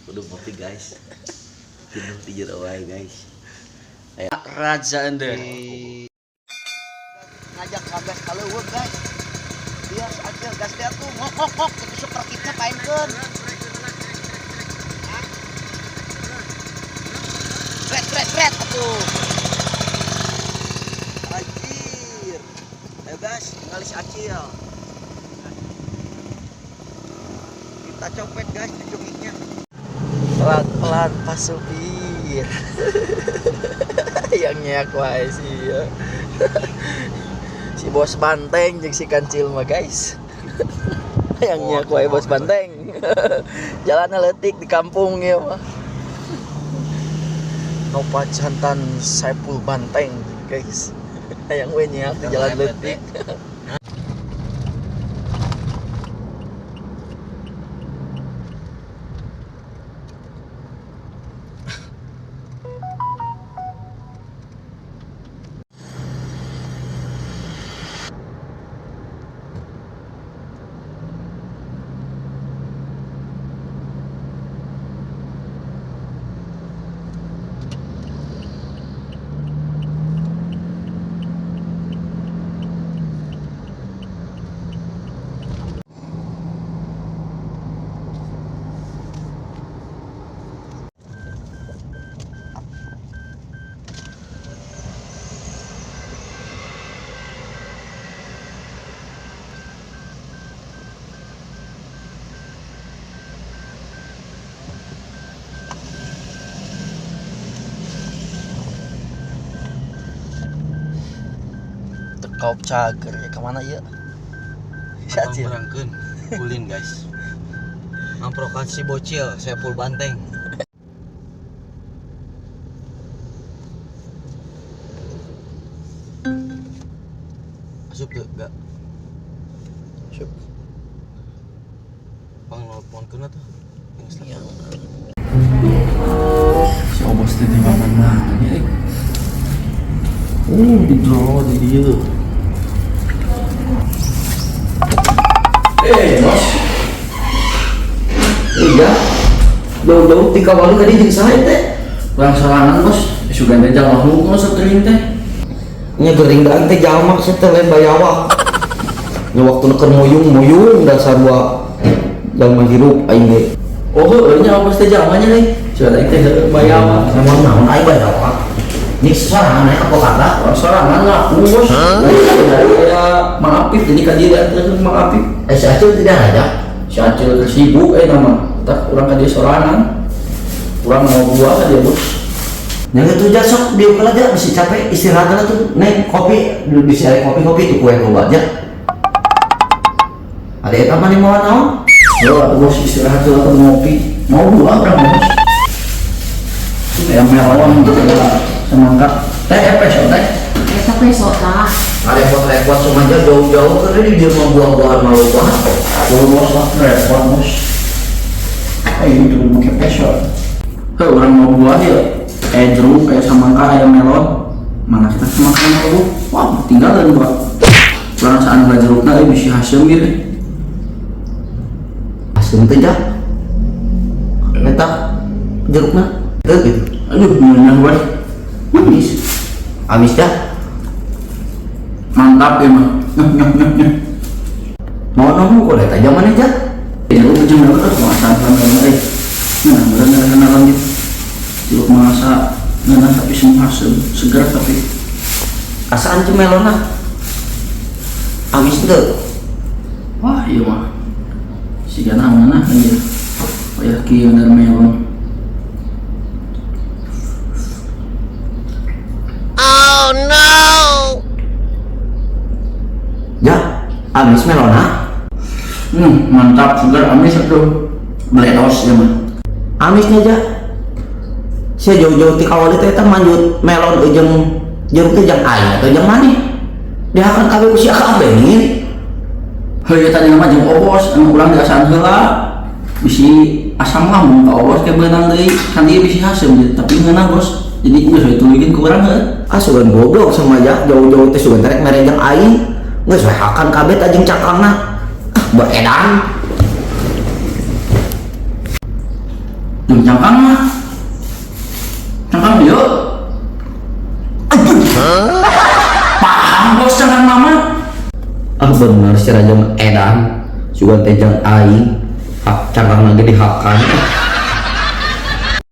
Kudu ngopi guys. Jenuh di jero wae guys. Raja ende. Ngajak ngagas ka leuweung guys. Biar si Acil gas dia tuh ngok ngok ngok itu super kitnya paenkeun. Ret ret ret atuh. Anjir. Ayo guys, ngali si Acil. Kita copet guys cungiknya. Pelan-pelan Pak supir. Yang nyeak wae sih ya. Si bos banteng jeung si kancil mah guys. Yang nyeak wae bos banteng. Jalannya leutik di kampung ya mah. Nova jantan Saipul banteng guys. Yang we nyeak di jalan leutik. Tekop cager ya kemana ya? Si Acil. Berangkeun ulin guys. Ngamprokan si bocil Saipul banteng. Asup tuh enggak? Asup. Pang nelponkeun atuh. Iya. Si Obos teh di mana-mana ya. Di draw di dia. Bos. Iya. Jauh-jauh ti kawalu tadi jeung saha teh? Urang sorangan bos. Sugan teh jalma hukum sateuring teh. Nya gering da teh jalma sia teh lain bayawak. Nya waktu keur muyung-muyung dasar sarua jalma hirup aing ge. Oh, heueuh nya Obos teh jalmanya deui. Sugan teh heueuh bayawak. Sama naon aing bayawak. Nih sorangan aya ka kata. Urang sorangan ngaku bos. Dari kayak Mang Apip jadi ka dieu diantarkeun Mang Apip. Si Acil tidak ada. Si Acil sibuk nama. Tah urang ka dieu sorangan. Urang mau buah ka dieu bos. Nya geus tuh sok dieu heula aja bisi capek istirahat heula tuh. Neng kopi bisi aya kopi-kopi tuh kue loba aja. Ada eta mah mawa naon? Yo atuh bos istirahat heula tuh ngopi. Mau buah urang bos. Kayak melon gitu ya. Semangka. Teh peso teh. Eta peso tah. Ngarepot-repot sumaja jauh-jauh karena di dia mah buah-buahan malu banget. Oh bos lah repot bos. Itu pakai peso. Heh, orang mau buah ya. Jeruk kayak semangka kayak melon. Mana kita semangka mau buah? Wah, tinggalan buah. Orang saan lah jerukna bisa hasil gitu. Hasil teh jah. Eta jerukna teu gitu. Aduh, nyeunah we. Manis. Amis dah. Mantap ya mah. Nyeh nyeh nyeh nyeh. Mau nongol kok eta zaman aja. Jeruk jeung melon teh kuasa melon euy. Nah, bener melon gitu. Jeruk masa ngeunah tapi semua hasil seger tapi asaan jeung melonna. Amis teu. Wah, iya mah. Sigana mana anjir. Wayah kieu bener melon. Oh no. Ya, amis melona. Mantap seger amis atuh. Beledos ya mah. Amisnya aja. Sia jauh-jauh ti kawali teh eta manjut melon jeung jeruk teh jang aing atau jang maneh. Dihakan kabeh ku sia kabeh nih. Heuh tadi mah jeung Obos anu urang diasaan heula. Bisi asam lambung ka Obos ke beunang deui kan ieu bisi haseum gitu. Tapi ngeunah bos. Jadi geus we tuluykeun ku urang heuh. Ah sugan goblok sama aja jauh-jauh teh sugan terek mere jang aing. Geus we hakan kabeh tah jeung cakangna. Ah, beredan. Jeung cangkang mah. Cangkang ieu. Aduh. Paham, Bos, cangkang mama. Ah, bener si Raja mah edan. Sugan teh jang aing. Hak cangkang lagi dihakan.